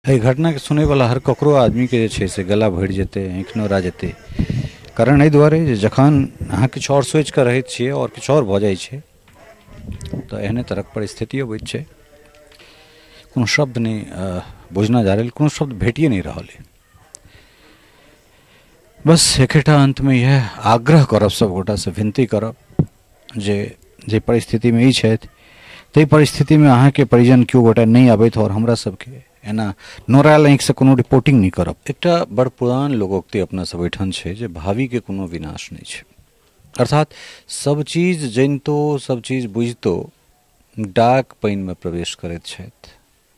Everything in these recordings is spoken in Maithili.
एहि घटनाके सुनैवला हर ककरो आदमीके जे छै से गला भरि जेतै, आँखि नोरा जेतै। कारण एहि दुआरे जे जखन अहाँ किछु आओर सोचिकऽ रहैत छियै आओर किछु आओर भऽ जाइ छै तऽ एहने तरहक परिस्थिति अबैत छै। कोनो शब्द नहि बुझना जा रहल, कोनो शब्द भेटिए नहि रहल अइ। बस एकेटा अन्तमे इएह आग्रह करब, सब गोटासँ विनती करब जे जे परिस्थितिमे ई छथि ताहि परिस्थितिमे अहाँके परिजन केओ गोटा नहि अबैत आओर हमरा सबके एना नोरायल आँखिसँ कोनो रिपोर्टिंग नहि करब। एकटा बड़ पुरान लोकोक्ति अपना सब एहिठाम छै जे भावीके कोनो विनाश नहि छै, अर्थात सब चीज जनितो सब चीज बुझितो डाक पानिमे प्रवेश करैत छथि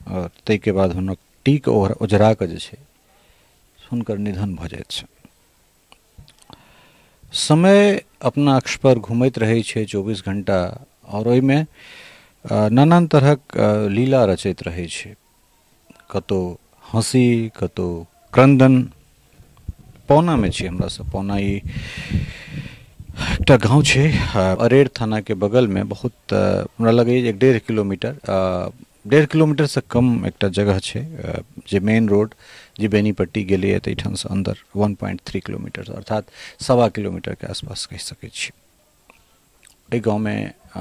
आओर ताहिके बाद हुनक टीक ओझरा कऽ जे छै हुनकर निधन भऽ जाइत छै। समय अपना अक्ष पर घुमैत रहै छै 24 घंटा आओर ओहिमे नानान तरहक लीला रचैत रहै छै, कतहु हँसी कतहु क्रन्दन। पौनामे छी हमरा सब, पौना ई एकटा गाँव छै अरेर थानाके बगलमे, बहुत हमरा लगैए जे 1.5 किलोमीटर 1.5 किलोमीटरसँ कम एकटा जगह छै जे मेन रोड जे बेनीपट्टी गेलैए ताहिठामसँ अन्दर 1.3 किलोमीटर अर्थात 1.25 किलोमीटरके आसपास कहि सकै छी। एहि गाँवमे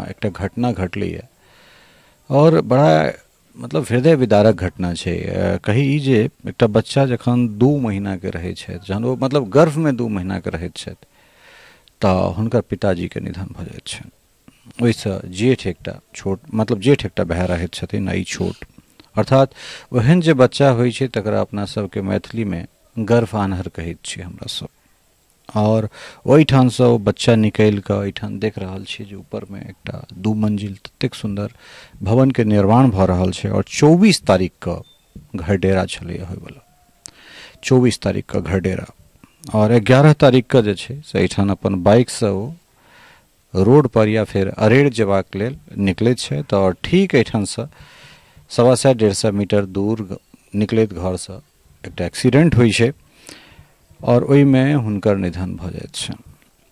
एकटा घटना घटलैए आओर बड़ा मतलब हृदय विदारक घटना छै। कही ई जे एकटा बच्चा जखन 2 महीनाके रहै छथि, जहन ओ मतलब गर्भमे 2 महीनाके रहैत छथि तऽ हुनकर पिताजीके निधन भऽ जाइत छनि। ओहिसँ जेठ एकटा छोट मतलब जेठ एकटा भाय रहैत छथिन आ ई छोट, अर्थात ओहन जे बच्चा होइ छै तकरा अपना सबके मैथिलीमे गर्भ आन्हर कहैत छी हमरा सब। आओर ओहिठामसँ ओ बच्चा निकलि कऽ एहिठाम देख रहल छी जे ऊपरमे एकटा 2 मंजिल ततेक सुन्दर भवनके निर्माण भऽ रहल छै आओर 24 तारीखके घर डेरा छलैए होइवला, 24 तारीखके घर डेरा आओर 11 तारीखके जे छै से एहिठाम अपन बाइकसँ ओ रोड पर या फेर अरेर जेबाक लेल निकलैत छथि आओर ठीक एहिठामसँ 125 150 मीटर दूर निकलैत घरसँ एकटा एक्सीडेंट होइ छै आओर ओहिमे हुनकर निधन भऽ जाइत छनि।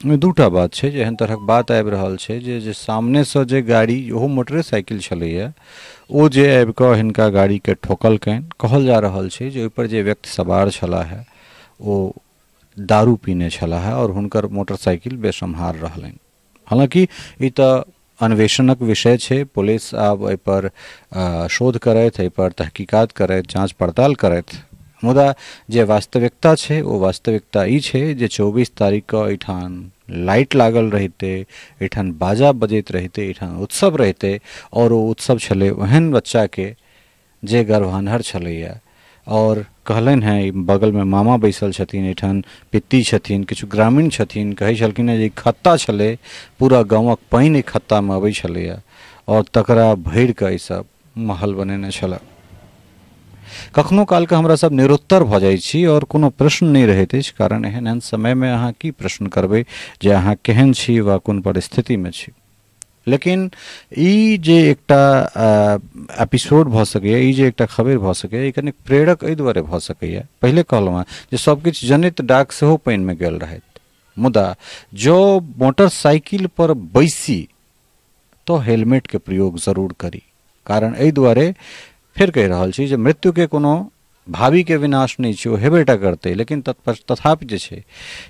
ओहिमे 2टा बात छै जे एहन तरहक बात आबि रहल छै जे सामनेसँ जे गाड़ी, ओहो मोटरेसाइकिल छलैए, ओ जे आबि कऽ हिनका गाड़ीके ठोकलकनि। कहल जा रहल छै जे ओहिपर जे व्यक्ति सवार छलाह है ओ दारू पीने छलाह है आओर हुनकर मोटरसाइकिल बेसम्हार रहलनि। हालाँकि ई तऽ अन्वेषणक विषय छै, पुलिस आब एहिपर शोध करथि, एहिपर तहकीकात करथि, जाँच पड़ताल करथि, मुदा जे वास्तविकता छै ओ वास्तविकता ई छै जे 24 तारीखके एहिठाम लाइट लागल रहितै, एहिठाम बाजा बजैत रहितै, एहिठाम उत्सव रहितै आओर ओ उत्सव छलै ओहन बच्चाके जे गर्भान्हर छलैए। आओर कहलनि हेँ, ई बगलमे मामा बैसल छथिन, एहिठाम पित्ती छथिन, किछु ग्रामीण छथिन, कहै छलखिन हेँ जे ई खत्ता छलै, पूरा गाँवक पानि एहि खत्तामे अबै छलैए आओर तकरा भरिकऽ ईसब महल बनेने छलए। कखनो कालके हमरा सब निरुत्तर भऽ जाइ छी आओर कोनो प्रश्न नहि रहैत अछि, कारण एहन एहन समयमे अहाँ की प्रश्न करबै जे अहाँ केहन छी वा कोन परिस्थितिमे छी। लेकिन ई जे एकटा एपिसोड भऽ सकैए, ई जे एकटा खबरि भऽ सकैए, ई कनि प्रेरक एहि दुआरे भऽ सकैए। पहिले कहलहुँ हेँ जे सबकिछु जनैत डाक सेहो पानिमे गेल रहैत, मुदा जँ मोटरसाइकिल पर बैसी तऽ हेलमेटके प्रयोग जरूर करी। कारण एहि दुआरे फेर कहि रहल छी जे मृत्युके कोनो भावीके विनाश नहि छै, ओ हेबेटा करतै, लेकिन तथापि जे छै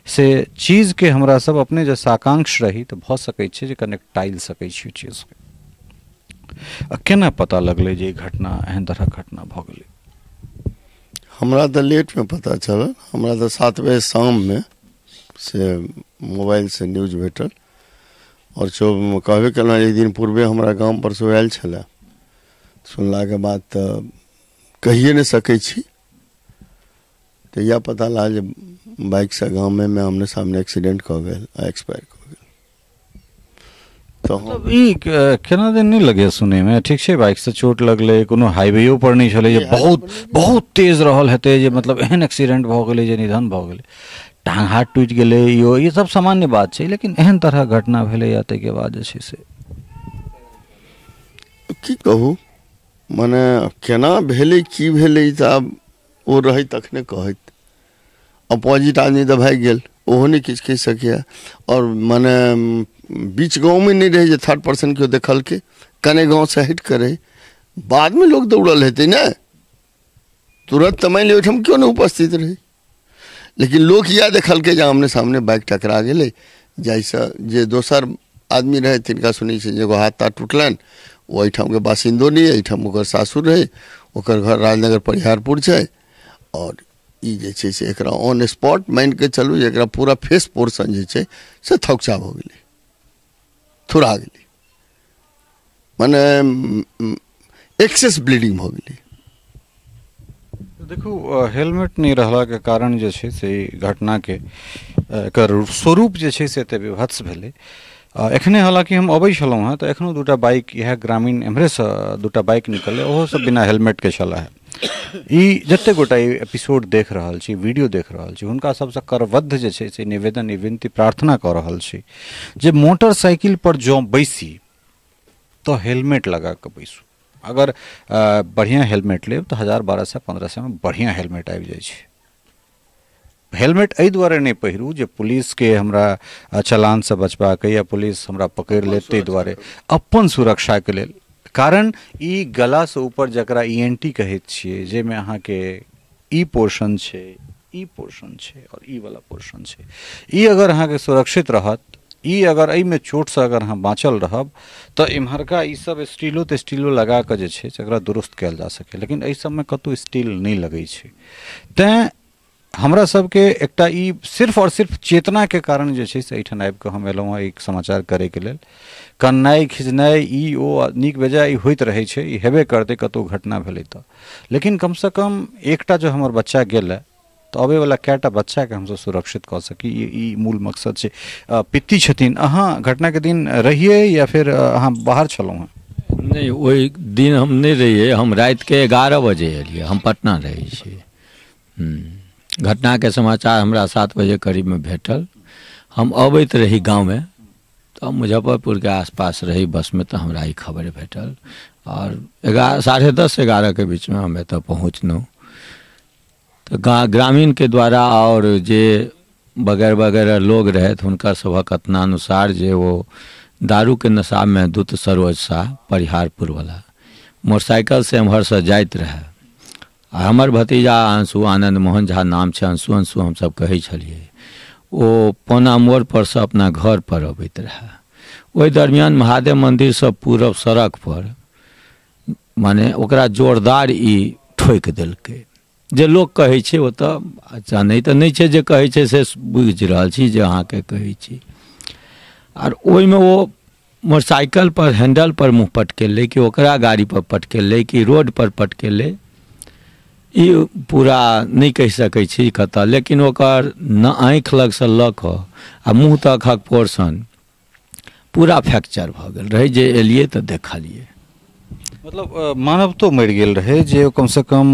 से चीजके हमरा सब अपने जे साकांक्ष रही तऽ भऽ सकै छै जे कनेक्ट टाइल सकै छी चीजके। आ केना पता लगलै जे ई घटना एहन तरहक घटना भऽ गेलै? हमरा तऽ लेटमे पता चलल, हमरा तऽ 7 बजे शाममे से मोबाइलसँ न्यूज भेटल आओर कहबे केलहुँ एक दिन पूर्वे हमरा गामपर से आयल छलए। सुनलाके बाद तऽ कहिए नहि सकै छी, तऽ इएह पता लागल जे बाइकसँ गाममे आमने सामने एक्सीडेंट कऽ गेल आ एक्सपायर कऽ गेल। तऽ ई केना दिन नहि लगैए सुनैमे? ठीक छै, बाइकसँ चोट लगलै, कोनो हाईवेयो पर नहि छलै जे बहुत बहुत तेज रहल हेतै जे मतलब एहन एक्सीडेंट भऽ गेलै जे निधन भऽ गेलै, टाँग हाथ टूटि गेलै, इहो ई सब सामान्य बात छै, लेकिन एहन तरहक घटना भेलैए ताहिके बाद जे छै से की कहू, मने केना भेलै की भेलै तऽ आब ओ रहै तखने कहैत। अपोजिट आदमी तऽ भागि गेल, ओहो नहि किछु कहि सकैए। आओर मने बीच गाँवमे नहि रहै जे थर्ड पर्सन केओ देखलकै, कने गाँवसँ हटि कऽ रहै, बादमे लोक दौड़ल हेतै ने, तुरंत तऽ मानि लिअ ओहिठाम केओ नहि उपस्थित रहै, लेकिन लोक इएह देखलकै जे आमने सामने बाइक टकरा गेलै, जाहिसँ जे दोसर आदमी रहै तिनका सुनै छै जे एगो हाथ ताथ टुटलनि, ओ एहिठामके बासिन्दो नहि, एहिठाम ओकर सासुर रहै, ओकर घर राजनगर परिहारपुर छै। आओर ई जे छै से एकरा ऑन स्पॉट मानिके चलू जे एकरा पूरा फेस पोर्शन जे छै से थौकचा भऽ गेलै, थुरा गेलै, मने एक्सेस ब्लीडिंग भऽ गेलै। देखू, हेलमेट नहि रहलाके कारण जे छै से ई घटनाके एकर स्वरूप जे छै से एते विभत्स भेलै। एखने हालाँकि हम अबै छलहुँ हेँ तऽ एखनो दूटा बाइक इएह ग्रामीण एम्हरेसँ दूटा बाइक निकललै, ओहो सब बिना हेलमेटके छलै हे। ई जते गोटा ई एपिसोड देख रहल छी, वीडियो देख रहल छी, हुनका सबसँ करबद्ध जे छै से निवेदन, ई विनती, प्रार्थना कऽ रहल छी जे मोटरसाइकिल पर जँ बैसी तऽ हेलमेट लगा कऽ बैसू। अगर बढ़िआँ हेलमेट लेब तऽ 1000, 1200, 1500 मे बढ़िआँ हेलमेट आबि जाइ छै। हेलमेट एहि दुआरे नहि पहिरू जे पुलिसके हमरा चलानसँ बचबाक या पुलिस हमरा पकड़ि लेत, ताहि दुआरे, अपन सुरक्षाके लेल। कारण ई गलासँ ऊपर जकरा ENT कहैत छियै, जाहिमे अहाँके ई पोर्शन छै, ई पोर्शन छै आओर ई वाला पोर्शन छै, ई अगर अहाँके सुरक्षित रहत, ई अगर एहिमे चोटसँ अगर अहाँ बाँचल रहब तऽ इम्हरका ई सब स्टीलो तऽ स्टीलो लगा कऽ जे छै से एकरा दुरुस्त कयल जा सकै, लेकिन एहि सबमे कतहु स्टील नहि लगै छै। तैँ हमरा सबके एकटा ई सिर्फ और सिर्फ चेतनाके कारण जे छै से एहिठाम आबिकऽ हम एलहुँ हँ एक समाचार करैके लेल। कन्नाइ खिजनाइ ई ओ नीक बेजाय ई होइत रहै छै, ई हेबे करतै, कतहु घटना भेलै तऽ, लेकिन कमसँ कम एकटा जो हमर बच्चा गेलै तऽ अबैवला कएटा बच्चाके हमसब सुरक्षित कऽ सकी, ई मूल मकसद छै। पित्ती छथिन, अहाँ घटनाके दिन रहियै या फिर अहाँ बाहर छलहुँ हँ? नहि, ओहि दिन हम नहि रहियै, हम रातिके 11 बजे एलियै, हम पटना रहै छी। घटनाके समाचार हमरा 7 बजे करीबमे भेटल। हम अबैत रही गाँवमे, तऽ मुजफ्फरपुरके आसपास रही बसमे, तऽ हमरा ई खबर भेटल आओर 11, 10:30, 11 के बीचमे हम एतऽ पहुँचलहुँ। तऽ ग्रामीणके द्वारा आओर जे बगैर वगैरह लोग रहथि हुनकर सभक कथनानुसार जे ओ दारूके नशामे दुत सरोज शाह परिहारपुरवला मोटरसाइकिलसँ एम्हरसँ जाइत रहए। आ हमर भतीजा अंशु, आनन्द मोहन झा नाम छै, अंशु अंशु हमसब कहै छलियै, ओ पौना मोड़ परसँ अपना घर पर अबैत रहए। ओहि दरमियान महादेव मन्दिरसँ पूरब सड़क पर माने ओकरा जोरदार ई ठोकि देलकै। जे लोक कहै छै ओतऽ अच्छा नहि तऽ नहि छै, जे कहै छै से बुझि रहल छी जे अहाँके कहै छी। आर ओहिमे ओ मोटरसाइकिल पर हैंडल पर मुँह पटकेलै कि ओकरा गाड़ी पर पटकेलै कि रोड पर पटकेलै, ई पूरा नहि कहि सकै छी कतऽ, लेकिन ओकर न आँखि लगसँ लऽ कऽ आ मुँह तकक पोर्शन पूरा फ्रैक्चर भऽ गेल रहै, जे एलियै तऽ देखलियै। मतलब मानवतो मरि गेल रहै जे कमसँ कम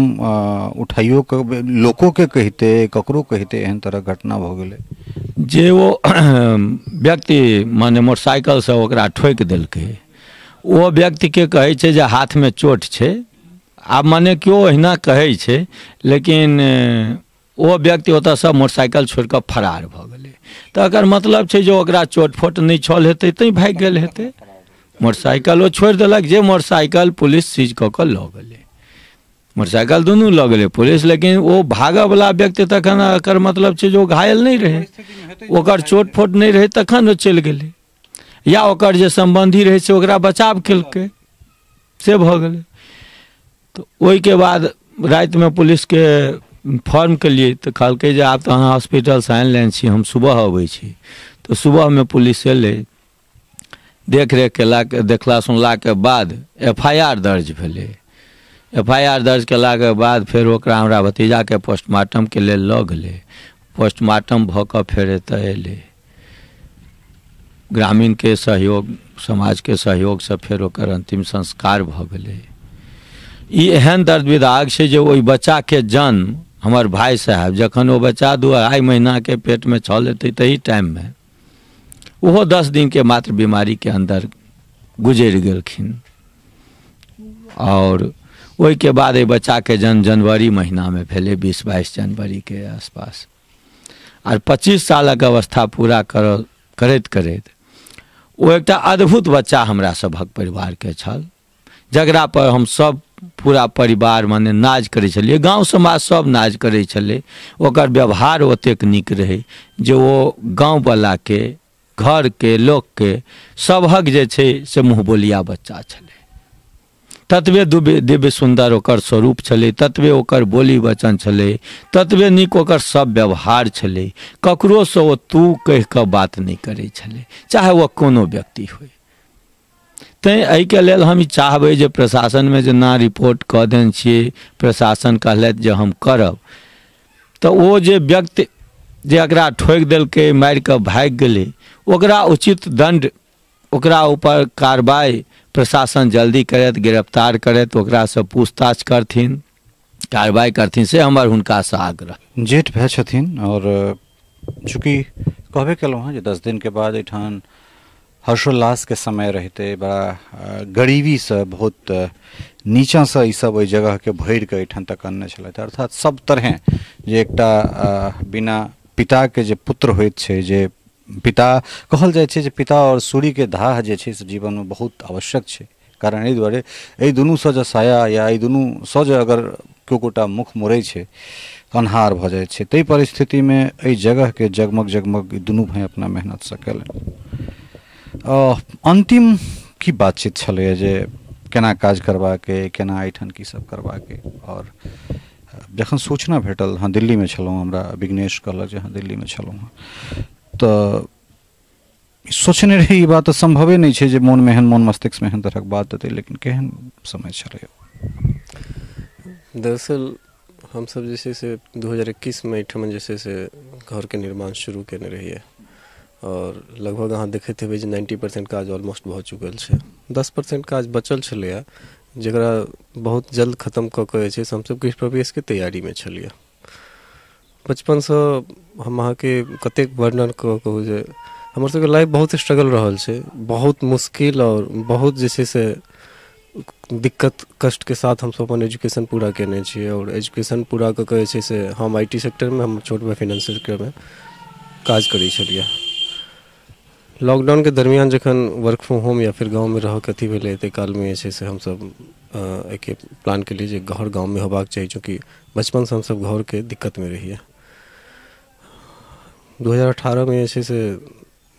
उठाइयो के लोकोके कहिते, ककरो कहिते, एहन तरह घटना भऽ गेलै। जे ओ व्यक्ति माने मोटरसाइकिलसँ ओकरा ठोकि देलकै, ओ व्यक्तिके कहै छै जे हाथमे चोट छै, आब माने केओ ओहिना कहै छै, लेकिन ओ व्यक्ति ओतऽसँ मोटरसाइकिल छोड़ि कऽ फरार भऽ गेलै। तऽ एकर मतलब छै जे ओकरा चोट फोट नहि छल हेतै तैँ भागि गेल हेतै, मोटरसाइकिल ओ छोड़ि देलक, जे मोटरसाइकिल पुलिस सीज कऽ कऽ लऽ गेलै, मोटरसाइकिल दुनू लऽ गेलै पुलिस, लेकिन ओ भागयवला व्यक्ति तखन एकर मतलब छै जे ओ घायल नहि रहै, ओकर चोट फोट नहि रहै तखन ओ चलि गेलै, या ओकर जे सम्बन्धी रहै से ओकरा बचाव केलकै, से भऽ गेलै। तऽ ओहिके बाद रातिमे पुलिसके इन्फॉर्म केलियै तऽ कहलकै जे आब तऽ अहाँ हॉस्पिटलसँ आनि लेने छी, हम सुबह अबै छी। तऽ सुबहमे पुलिस एलै, देखरेख केलाके, देखला सुनलाके बाद FIR दर्ज भेलै। FIR दर्ज केलाके बाद फेर ओकरा हमरा भतीजाके पोस्टमार्टमके लेल लऽ गेलै। पोस्टमार्टम भऽ कऽ फेर एतऽ एलै, ग्रामीणके सहयोग, समाजके सहयोगसँ फेर ओकर अन्तिम संस्कार भऽ गेलै। ई एहन दर्द विदाग छै जे ओहि बच्चाके जन्म हमर भाय साहब जखन ओ बच्चा 2-2.5 महीनाके पेटमे छल हेतै तही टाइममे ओहो 10 दिनके मात्र बीमारीके अन्दर गुजरि गेलखिन। आओर ओहिके बाद एहि बच्चाके जन्म जनवरी महीनामे भेलै, 20-22 जनवरीके आसपास। आर 25 सालक अवस्था पूरा करैत करैत ओ एकटा अद्भुत बच्चा हमरा सभक परिवारके छल, जकरा पर हम सब पूरा परिवार माने नाज करै छलियै, गाँव समाज सब नाज करै छलै। ओकर व्यवहार ओतेक नीक रहै जे ओ गाँववलाके, घरके लोकके सभक जे छै से मुँह बोलिया बच्चा छलै। ततबे दिव्य सुन्दर ओकर स्वरूप छलै, ततबे ओकर बोली वचन छलै, ततबे नीक ओकर सब व्यवहार छलै। ककरोसँ ओ तू कहि कऽ बात नहि करै छलै, चाहे ओ कोनो व्यक्ति होइ। तैँ एहिके लेल हम चाहबै जे प्रशासनमे जेना रिपोर्ट कऽ देने छियै, प्रशासन कहलथि जे हम करब, तऽ ओ जे व्यक्ति जे एकरा ठोकि देलकै, मारि कऽ भागि गेलै, ओकरा उचित दंड, ओकरा ऊपर कार्रवाई प्रशासन जल्दी करत, गिरफ्तार करत, ओकरासँ पूछताछ करथिन, कार्रवाई करथिन, से हमर हुनकासँ आग्रह। जेठ भाय छथिन और चूँकि कहबे केलहुँ हँ जे 10 दिनके बाद एहिठाम हर्षोल्लासके समय रहतै, बड़ा गरीबीसँ बहुत नीचाँसँ ईसब ओहि जगहके भरिके एहिठाम तक अनने छलथि। अर्थात सब तरहें जे एकटा बिना पिताके जे पुत्र होइत छै, जे पिता कहल जाइ छै जे पिता और सूर्यके धाह जे छै से जीवनमे बहुत आवश्यक छै। कारण एहि दुआरे एहि दुनूसँ जे साया या एहि दुनूसँ जे अगर केओ गोटा मुख मोड़ै छै अन्हार भऽ जाइ छै। ताहि परिस्थितिमे एहि जगहके जगमग जगमग दुनू भाय अपना मेहनतसँ केलनि। अन्तिम की बातचीत छलैए जे केना काज करबाके, केना एहिठाम की सब करबाके? और जखन सूचना भेटल, हाँ दिल्लीमे छलहुँ, हमरा विघ्नेश कहलक जे हाँ दिल्लीमे छलहुँ हँ, तऽ सोचने रही ई बात तऽ सम्भवे नहि छै जे मोनमे एहन, मोन मस्तिष्कमे एहन तरहक बात एतै, लेकिन केहन समय छलै? दरअसल हमसब जे छै से 2021मे एहिठाम जे छै से घरके निर्माण शुरू केने रहियै और लगभग अहाँ देखैत हेबै जे 90% काज ऑलमोस्ट भऽ चुकल छै। 10% काज बचल छलैए जकरा बहुत जल्द खत्म कऽ कऽ जे छै से हमसब गृह प्रवेशके तैयारीमे छलियै। बचपनसँ हम अहाँके कतेक वर्णन कऽ कहू जे हमर सबके लाइफ बहुत स्ट्रगल रहल छै, बहुत मुश्किल और बहुत जे छै से दिक्कत कष्टके साथ हमसब अपन एजुकेशन पूरा केने छियै। और एजुकेशन पूरा कऽ कऽ जे छै से हम IT सेक्टरमे, हम छोट भाय फाइनेंस सेक्टरमे काज करै छलियै। लॉकडाउनके दरमियान जखन वर्क फ्रॉम होम या फिर गाँवमे रहऽके अथी भेलै, ताहि कालमे जे छै से हमसब एहिके प्लान केलियै जे घर गाँवमे होबाक चाही, चूँकि बचपनसँ हमसब घरके दिक्कतमे रहियै। 2018मे जे छै से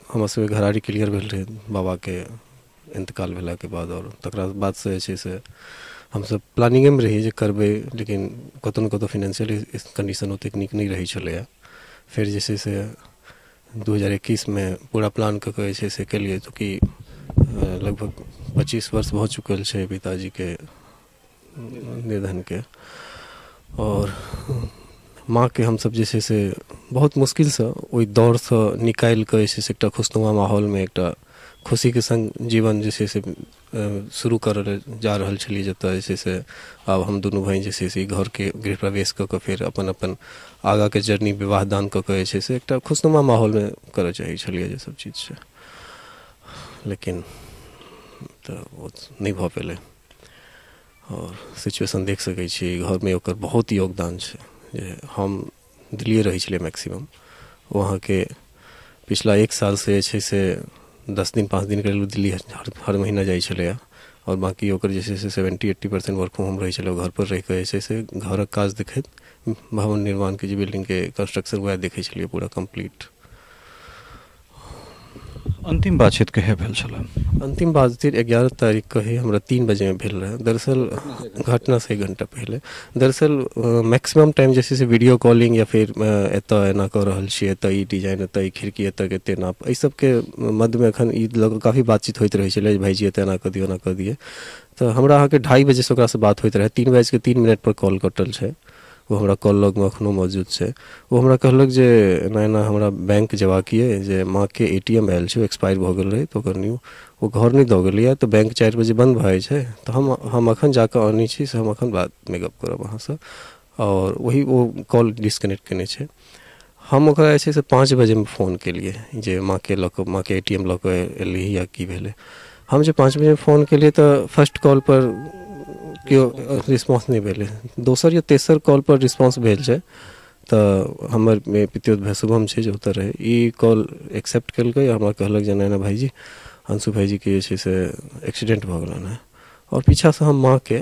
हमर सबके घरारी क्लियर भेल रहै बाबाके इंतकाल भेलाके बाद, और तकरा बादसँ जे छै से हमसब प्लानिंगेमे रहियै जे करबै, लेकिन कतहु ने कतहु फाइनेंशियल कंडीशन ओतेक नीक नहि रहै छलैए। फेर जे छै से 2021मे पूरा प्लान कऽ कऽ जे छै से केलियै, चूँकि लगभग 25 वर्ष भऽ चुकल छै पिताजीके निधनके। और माँके हमसब जे छै से बहुत मुश्किलसँ ओहि दौरसँ निकालि कऽ जे छै से एकटा खुशनुमा माहौलमे एकटा खुशीके संग जीवन जे छै से शुरू करऽ जा रहल छलियै, जतऽ जे छै से आब हम दुनू भाय जे छै से घरके गृह प्रवेश कऽ कऽ फेर अपन अपन आगाँके जर्नी विवाह दान कऽ कऽ जे छै से एकटा खुशनुमा माहौलमे करऽ चाहै छलियै जे सब चीज छै, लेकिन तऽ ओ नहि भऽ पेलै। और सिचुएशन देख सकै छी, घरमे ओकर बहुत योगदान छै जे हम दिल्लीए रहै छलियै मैक्सिमम, ओ अहाँके पिछला 1 सालसँ जे छै से 10 दिन 5 दिनके लेल दिल्ली हर महीना जाइ छलैए। और बाँकी ओकर जे छै से 70-80% वर्क फ्रॉम होम रहै छलै। घर पर रहिकऽ जे छै से घरक काज देखैत, भवन निर्माणके जे बिल्डिंगके कंस्ट्रक्शन वएह देखै छलियै पूरा कम्प्लीट। अंतिम बातचीत कहिया भेल छल? अंतिम बातचीत 11 तारीख के ही हमरा 3 बजे में भेल रहे। दरअसल घटना से 1 घंटा पहले। दरअसल मैक्सिमम टाइम जे छै से वीडियो कॉलिंग या फिर एतऽ एना कऽ रहल छियै, एतऽ ई डिजाइन, एतऽ ई खिड़की, एतऽ एते नाप, एहि सबके मध्यमे एखन ई लऽ कऽ काफी बातचीत होइत रहै छलै, भाईजी एतऽ एना कऽ दियौ, एना कऽ दियै। तऽ हमरा अहाँके 2:30 बजेसँ ओकरासँ बात होइत रहै। 3:03 पर कॉल कटल छै। ओ हमरा कॉल लगमे एखनो मौजूद छै। ओ हमरा कहलक जे एना एना हमरा बैंक जेबाक यऽ, जे माँके ATM आयल छै, एक्सपायर भऽ गेल रहै, तऽ ओकर न्यू ओ घर नहि दऽ गेलैए, तऽ बैंक 4 बजे बन्द भऽ जाइ छै, तऽ हम एखन जाकऽ आनै छी, से हम एखन बादमे गप करब अहाँसँ। आओर वही ओ कॉल डिस्कनेक्ट केने छै। हम ओकरा जे छै से 5 बजेमे फोन केलियै जे माँके लऽ कऽ, माँके ATM लऽ कऽ एली या की भेलै। हम जे 5 बजेमे फोन केलियै तऽ फर्स्ट कॉल पर केओ रिस्पॉन्स नहि भेलै। दोसर या तेसर कॉल पर रिस्पॉन्स भेल छै, तऽ हमर पितियौत भाय शुभम छै जे ओतऽ रहै, ई कॉल एक्सेप्ट केलकै। हमरा कहलक जे एना एना भाईजी, अंशु भाईजीके जे छै से एक्सीडेंट भऽ गेलनि हेँ। आओर पीछासँ हम माँके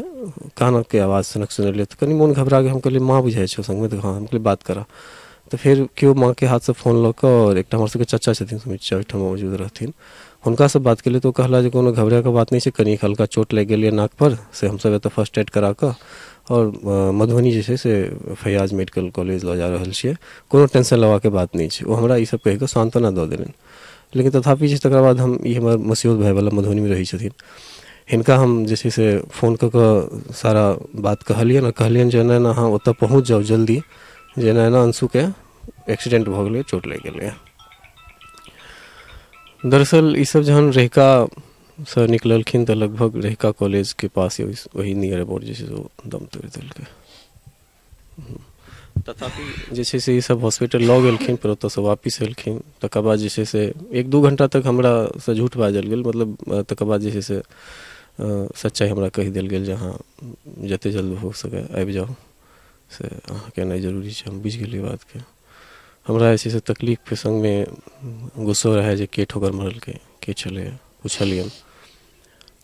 कानके आवाज सनक सुनलियै, तऽ कनि मोन घबरा गेल। हम कहलियै माँ बुझाइ छौ सङ्गमे, तऽ हँ। हम कहलियै बात करऽ, तऽ फेर केओ माँके हाथसँ फोन लऽ कऽ आओर एकटा हमर सबके चचा छथिन सुमित चचा, ओहिठाम मौजूद रहथिन, हुनकासँ बात केलियै तऽ ओ कहला जे कोनो घबराके बात नहि छै, कनि हल्का चोट लागि गेल यऽ नाकपर, से हमसब एतऽ फर्स्ट एड करा कऽ आओर मधुबनी जे छै से फैयाज मेडिकल कॉलेज लऽ जा रहल छियै, कोनो टेंशन लेबाके बात नहि छै। ओ हमरा ई सब कहिकऽ सान्त्वना दऽ देलनि। लेकिन तथापि जे तकर बाद हम ई हमर मसियौत भाइवला मधुबनीमे रहै छथिन, हिनका हम जे छै से फोन कऽ कऽ सारा बात कहलियनि आओर कहलियनि जे एना एना अहाँ ओतऽ पहुँच जाउ जल्दी, जे एना एना अंशुके एक्सीडेंट भऽ गेलै, चोट लागि गेलै। दरअसल ई सब जहन रहिकासँ निकललखिन तऽ लगभग रहिका कॉलेजके पास वही नियर अबाउट जे छै से ओ दम तोड़ि देलकै। तथापि जे छै से ई सब हॉस्पिटल लऽ गेलखिन, फेर ओतऽसँ वापिस एलखिन। तकर बाद जे छै से 1-2 घंटा तक हमरासँ झूठ बाजल गेल, मतलब तकर बाद जे छै से सच्चाइ हमरा कहि देल गेल जे अहाँ जतेक जल्द हो सकै आबि जाउ, से अहाँके एनाइ जरूरी छै। हम बुझि गेलियै बातके। हमरा जे छै से तकलीफके सङ्गमे गुस्सो रहै जे के ठोकर मारलकै, के छलै, पुछलियनि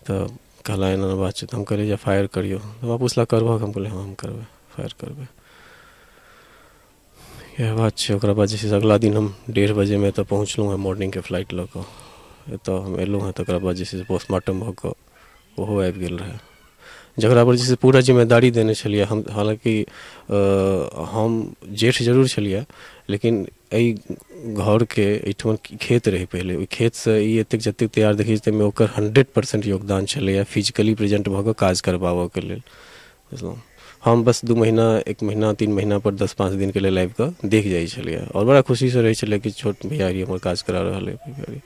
तऽ कहला एना एना बात छै। तऽ हम कहलियै जे फायर करियौ, तऽ हमरा पुछला करबहक? हम कहलियै हँ हम करबै, फायर करबै। इएह बात छै। ओकरा बाद जे छै से अगला दिन हम 1:30 बजेमे एतऽ पहुँचलहुँ हँ, मॉर्निंगके फ्लाइट लऽ कऽ एतऽ हम एलहुँ हँ। तकरा बाद जे छै से पोस्टमार्टम भऽ कऽ ओहो आबि गेल रहै, जकरा पर जे छै पूरा जिम्मेदारी देने छलियै हम। हालाँकि हम जेठ जरूर छलियै, लेकिन एहि घरके एहिठमन खेत रहै पहिले, ओहि खेतसँ ई एतेक जतेक तैयार देखै छी ताहिमे ओकर 100% योगदान छलैए फिजिकली प्रेजेंट भऽ कऽ काज करबाबऽके लेल। बुझलहुँ, हम बस 2 महीना 1 महीना 3 महीना पर 10-5 दिनके लेल आबि कऽ देख जाइ छलियै आओर बड़ा खुशीसँ रहै छलै कि छोट भैयारी हमर काज करा रहल है। भैयारी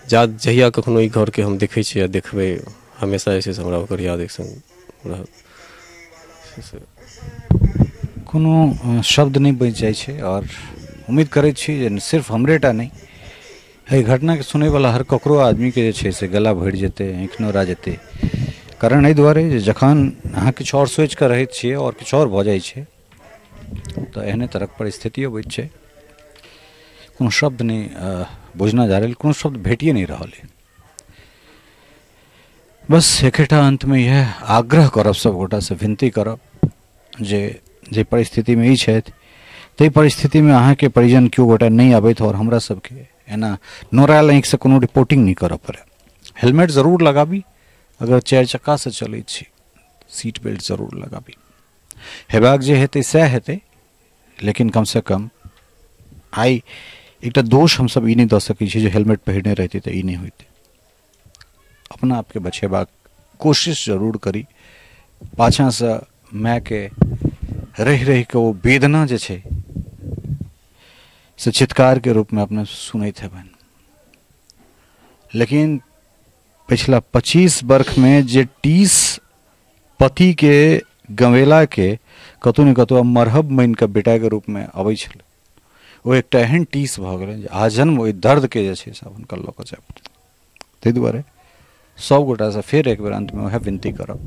जा जहिया कखनो ई घरके हम देखै छियै या देखबै, हमेशा जे छै से हमरा ओकर याद एक सङ्ग रहत। कोनो शब्द नहि बचि जाइ छै। आओर उम्मीद करै छी जे सिर्फ हमरेटा नहि, एहि घटनाके सुनैवला हर ककरो आदमीके जे छै से गला भरि जेतै, आँखि नोरा जेतै। कारण एहि दुआरे जे जखन अहाँ किछु आओर सोचिकऽ रहैत छियै आओर किछु आओर भऽ जाइ छै तऽ एहने तरहक परिस्थिति अबैत छै। कोनो शब्द नहि बुझना जा रहल, कोनो शब्द भेटिए नहि रहल है। बस एकेटा अन्तमे इएह आग्रह करब, सब गोटासँ विनती करब जे जे परिस्थितिमे ई छथि ताहि परिस्थितिमे अहाँके परिजन केओ गोटा नहि आबैत आओर हमरा सबके एना नोरायल आँखिसँ कोनो रिपोर्टिंग नहि करऽ पड़ै। हेलमेट जरूर लगाबी, अगर 4 चक्कासँ चलै छी सीट बेल्ट जरूर लगाबी। हेबाक जे हेतै सएह हेतै, लेकिन कमसँ कम आइ एकटा दोष हमसब ई नहि दऽ सकै छी जे हेलमेट पहिरने रहितै तऽ ई नहि होइतै। अपना आपके बचेबाक कोशिश जरूर करी। पाछाँसँ मायके रहि रहिके ओ वेदना जे छै से चित्कारके रूपमे अपने सुनैत हेबनि। लेकिन पिछला 25 वर्षमे जे 30 पतिके गवेलाके कतहु ने कतहु मरहब मानिकऽ बेटाके रूपमे अबै छलै, ओ एकटा एहन टीस भऽ गेलै जे आजन्म ओहि दर्दके जे छै से हुनका लऽ कऽ जाय पड़तै। ताहि दुआरे सब गोटासँ फेर एक बेर अन्तमे वएह विनती करब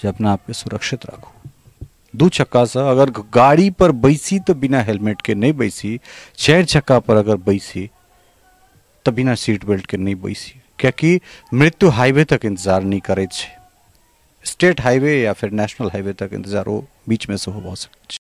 जे अपना आपके सुरक्षित राखू। 2 चक्कासँ अगर गाड़ी पर बैसी तऽ बिना हेलमेटके नहि बैसी, 4 चक्का पर अगर बैसी तऽ बिना सीट बेल्टके नहि बैसी, कियाकि मृत्यु हाईवे तक इंतजार नहि करैत छै। स्टेट हाईवे या फिर नेशनल हाईवे तक इंतजार ओ बीचमे सेहो भऽ सकैत छै।